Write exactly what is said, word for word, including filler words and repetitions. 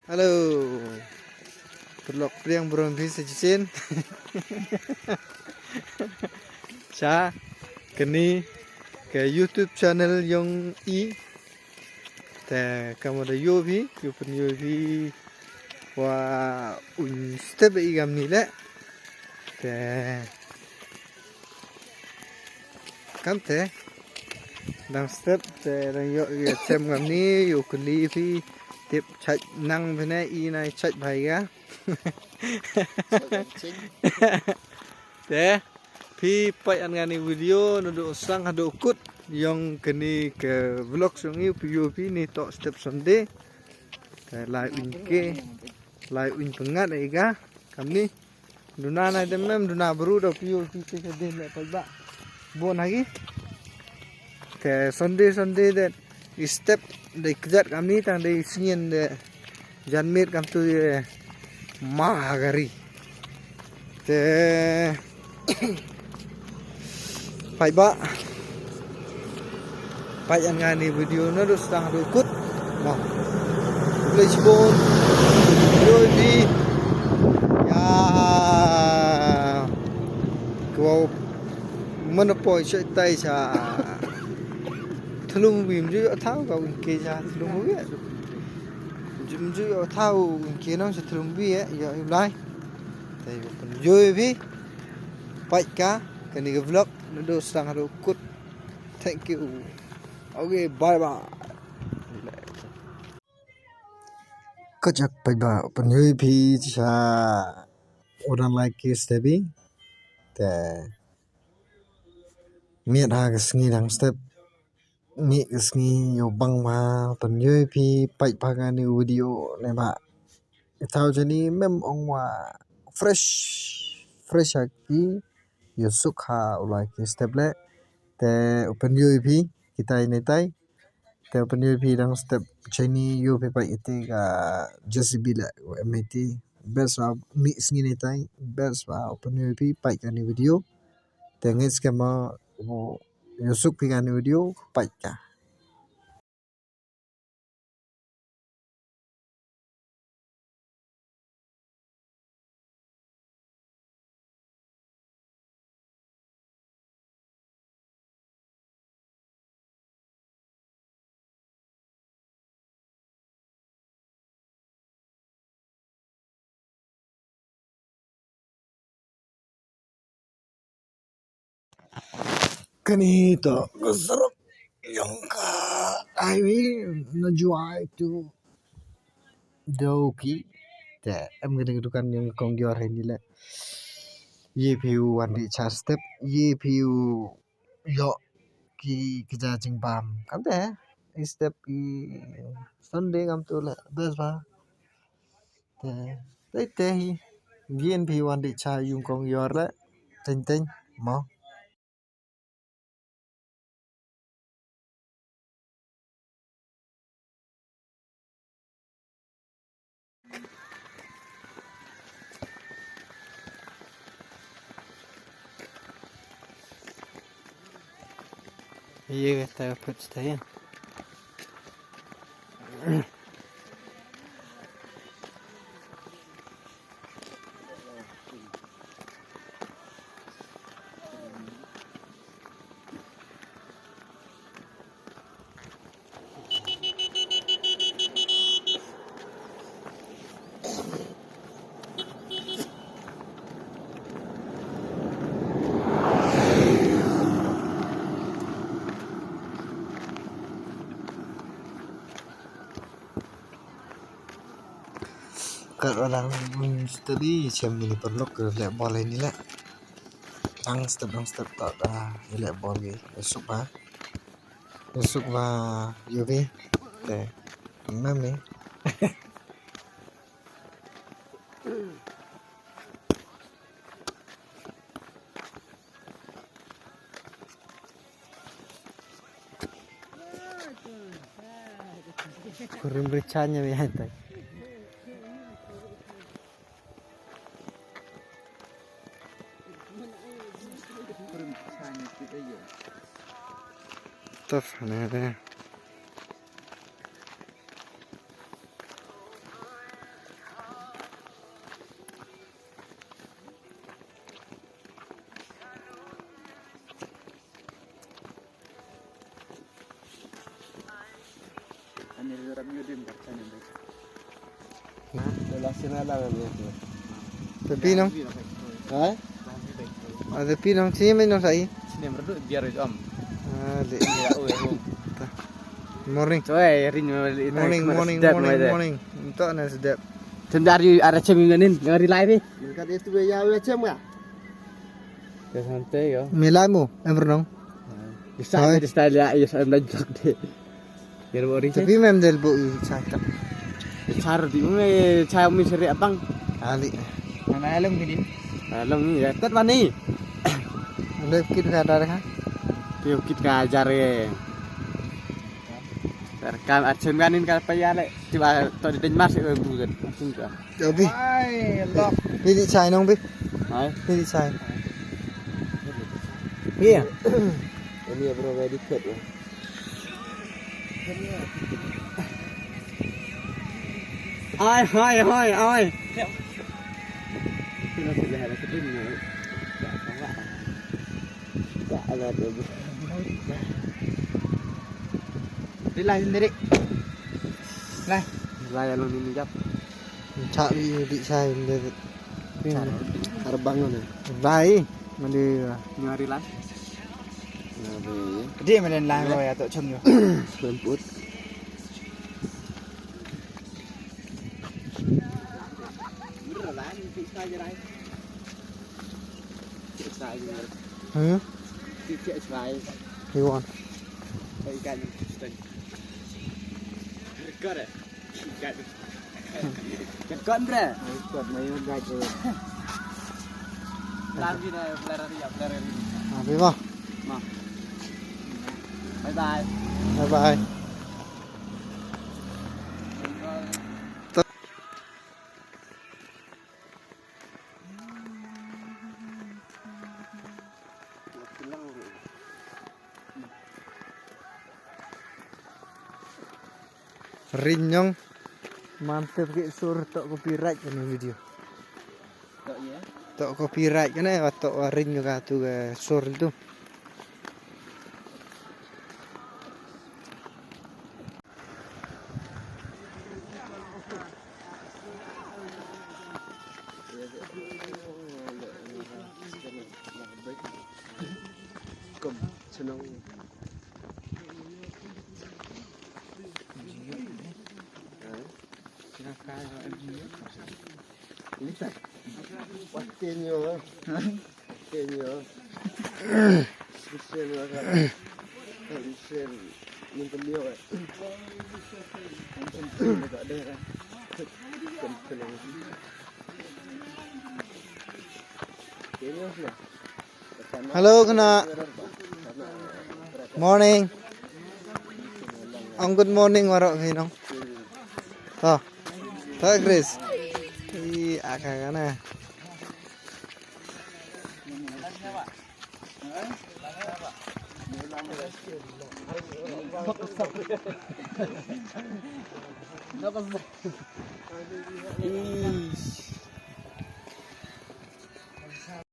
Hello. Paralok pdiang burom phi sa shisien sha kane ka YouTube channel yong i. Te kam da ïoh phi, ïoh pynïoh phi wa un step i kam ni le. Te kam te dang step te dang ïoh ïa chem kam ni, ïoh kylli phi tip chait nang phi ne, i na chait bha ïa. Te phi peit ïa kane video naduh sdang haduh kut yong kane ka vlog yong i, phi ïoh phi ni to step Sunday. Te lai un ke, lai un pyngat ïa ka kam ni. Duna na dem mem, duna bru da phi ïoh phi te ka den le pal ba. Bon hagi. Te Sunday Sunday de i step de kjat kam ni, tang de i sngi de jan miet kam tu de ma ha gari. Te peit ba, peit ïa kane video naduh sdang haduh kut. Mo. Khublei shibun. Ïoh phi ïa kwah mano poi sha tai sha thlung wi, mju ïoh thaw ka un ke sha thlung wi. Mju, mju ïoh thaw un ke nong sha thlung wi eh, ïoh ïoh lai. Te ïoh pynïoh phi peit ka kane ka vlog naduh sdang haduh kut. Thank you. Okay, bye bye. Ka jak peit ba pynïoh phi sha u dang lai ki step i. Te miet ha ka sngi dang step, miet ka sngi ïoh bang bha, pynïoh phi peit bha kane video ne ba. Ïa thaw jani mem ong wa fresh, fresh ha ki, ïoh suk ha u lai ki step le. Te u pynïoh phi kitai ne tai. Te u pynïoh phi dang step jani ïoh phi peit ite ka J C B le, u M A T. Best ba miet sngi ne tai, best ba u pynïoh phi peit kane video. Te ngeit skhem ma u ïoh suk phi kane video, peit ka. Kane to ka surok yong ka highway na Jowai to Dawki. Te em kane ka dukan yong ka kong Yor hi ni le. Ye phi u wan dih cha step, ye phi u ïoh ki kja jingbam. Kam te i step i Sunday kam tu le best ba. Te te te hi. Gien phi wan dih cha yung kong Yor le. Teng teng mo. Ye ta put stay. Kat ba dang study, chem ni paralok, leh bol ni leh. Dang step, dang step, tak, ah, leh bol ni. Suk ba. Suk ba, U V. Te, ngam ni. Kurim richanya mi hantai. Tough, ne, ne. Te phi nong? Ha? Ah, te phi nong, sini mai nong sa i? Sini merdu biar itu am. Ah, deh. Morning. Coy, rin. Morning, morning, morning, morning. Untuk na sedap. Tendar yu ada cem nganin, ngari live ni. Dekat itu ya, ya cem ka. Te santai yo. Milai mo, em renong. Isa, isa ya, isa em dah jok deh. Yer bo ri. Tapi mem del bo i chai tak. Char di me chai mi seri abang. Ali. Mana along gini? Along ni, ya, tet mani. Lep kit ka dar ka. Pio kit ka jar ye. Dar ka archem ganin ka payale. Tiba to di Denmark se bu den. Archem ka. Jobi. Ai, lok. Phi di chai nong phi? Hai. Phi di chai. Iya. Ini ya bro, very good ya. Ai, hai, hai, ai. Di lai sendiri. Lai. Lai along ni jap. Chak wi di chai sendiri. Chak. Arbang ni. Lai. Mandi. Nyari lai. Di melen lai lo ya tok chum yo. Lemput. Hmm? He won. Got it. Got it, bro. Got my own guy, bro. Lari na, lari ya, lari. Abi mo. Ma. Bye bye. Bye bye. Ring nyong. Mantep ki sur tok copyright kane video. Tok copyright kane, wa tok wa ring ka tu ka sur tu. Hello, kena. Morning. Ang good morning, waro kino. To. To, Chris. I, aka kana. Ish.